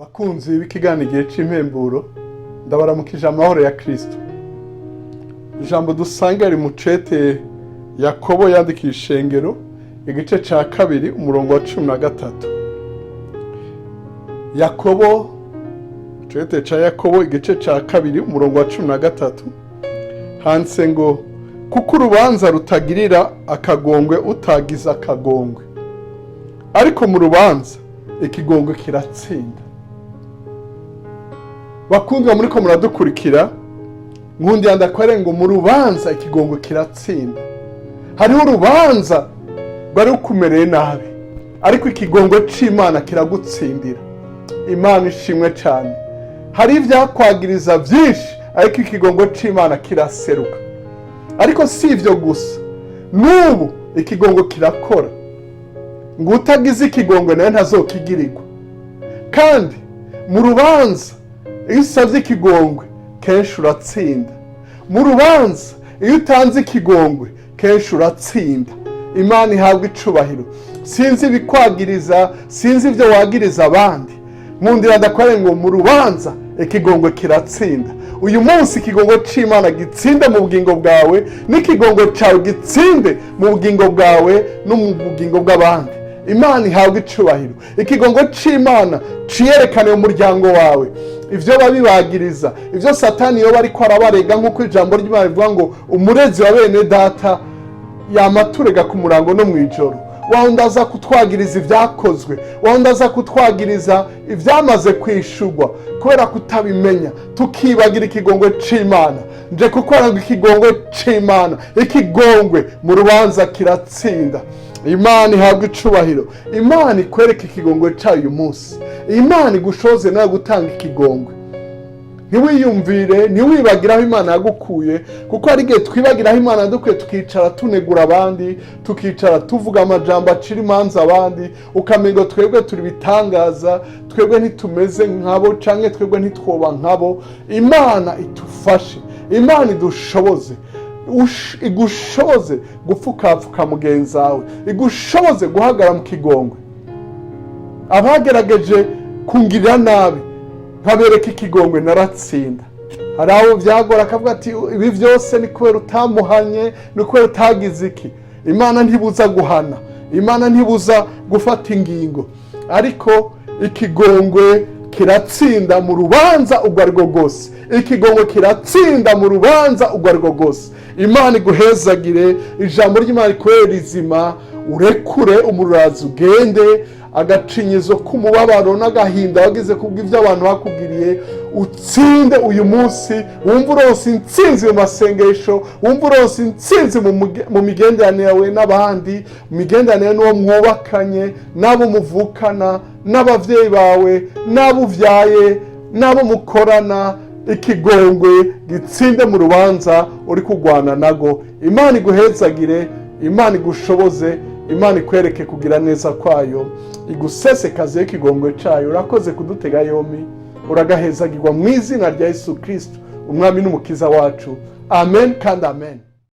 Bakunzi b'ikiganiro Igihe c'Impemburo, ndabaramukije amahoro ya Kristo. Ijambo dusanga riri mu cete Yakobo yandikiye ishengero, igice ca 2, umurongo wa 13. Yakobo, cete ca Yakobo, igice ca 2, umurongo wa 13, handitse ngo: "Kuko urubanza rutagirira akagongwe utagize akagongwe, ariko mu rubanza ikigongwe kiratsinda." Bakundwa muriko muradukurikira, nkundiye ndakwere ngo mu rubanza ikigongwe kiratsinda. Hariho urubanza rwari rukumereye nabi, ariko ikigongwe c'Imana kiragutsindira. Imana ishimwe cyane. Hari ibyakwagiriza byinshi, ariko ikigongwe c'Imana kiraseruka. Ariko si ibyo gusa, n'ubu ikigongwe kirakora, ngo utagize ikigongwe nawe ntazokigirirwa. Kandi mu rubanza iyo usabye ikigongwe kenshi uratsinda. Mu rubanza iyo utanze ikigongwe kenshi uratsinda. Imana ihabwa icubahiro. Sinzi ibikwagiriza, sinzi ibyo wagiriza abandi. Nkundira ndakware ngo mu rubanza ikigongwe kiratsinda. Uyu munsi ikigongwe c'Imana gitsinde mu bugingo bwawe, n'ikigongwe cyawe gitsinde mu bugingo bwawe no mu bugingo bw'abandi. Imana ihabwa icubahiro. Ikigongwe c'Imana ciyerekane mu muryango wawe. Ivyo babibagiriza, ivyo Satani yoba ariko arabarega, nk'uko ijambo ry'Imana rivuga ngo umurezi wa bene data yamaturega ku murango no mw'ijoro, wawundi aza kutwagiriza ibyakozwe, wawundi aza kutwagiriza ibyamaze kwishurwa, kubera kutabimenya tukibagira ikigongwe c'Imana. Nje kukora ngo ikigongwe c'Imana, ikigongwe mu rubanza kiratsinda. Imana ihabwa icubahiro. Imana ikwereka ikigongwe cyayo uyu munsi. Imana igushoze nawe gutanga ikigongwe. Ntiwiyumvire, ntiwibagire aho Imana yagukuye, kuko hari igihe twibagira aho Imana yadukuye, tukicara tunegura abandi, tukicara tuvuga amajambo acira imanza abandi, ukamengo twebwe turi bitangaza, twebwe ntitumeze nkabo, canke twebwe ntitwoba nkabo. Imana itufashe, Imana idushoboze, igushoboze gupfukapfuka mugenzi wawe, igushoboze guhagarara mu kigongwe. Abagerageje kungirira nabi nkabereka ikigongwe, naratsinda. Hari abo byagora, akavuga ati: "Ibi byose ni kubera utamuhanye, ni kubera utagize iki." Imana ntibuza guhana, Imana ntibuza gufata ingingo, ariko ikigongwe kiratsinda mu rubanza ubwo ari bwo bwose. Ikigongwe kiratsinda mu rubanza ubwo ari bwo bwose. Imana iguhezagire. Ijambo ry'Imana rikubere rizima. Urekure umurazi, ugende agacinyizo k'umubabaro n'agahinda wagize kubw'ibyo abantu bakugiriye. Utsinde uyu munsi, wumva uronse intsinzi mu masengesho, wumva uronse intsinzi mu migenderanire yawe n'abandi, mu migenderanire n'uwo mwubakanye, n'abo muvukana, n'abavyeyi bawe, n'abo uvyaye, n'abo mukorana. Ikigongwe gitsinde mu rubanza uri kurwana nago. Imana iguhezagire, Imana igushoboze, Imana ikwereke kugira neza kwayo, igusesekazeho ikigongwe cyayo. Urakoze kudutega yombi, uragahezagirwa mu izina rya Yesu Kristo, Umwami n'Umukiza wacu. Amen kandi amen.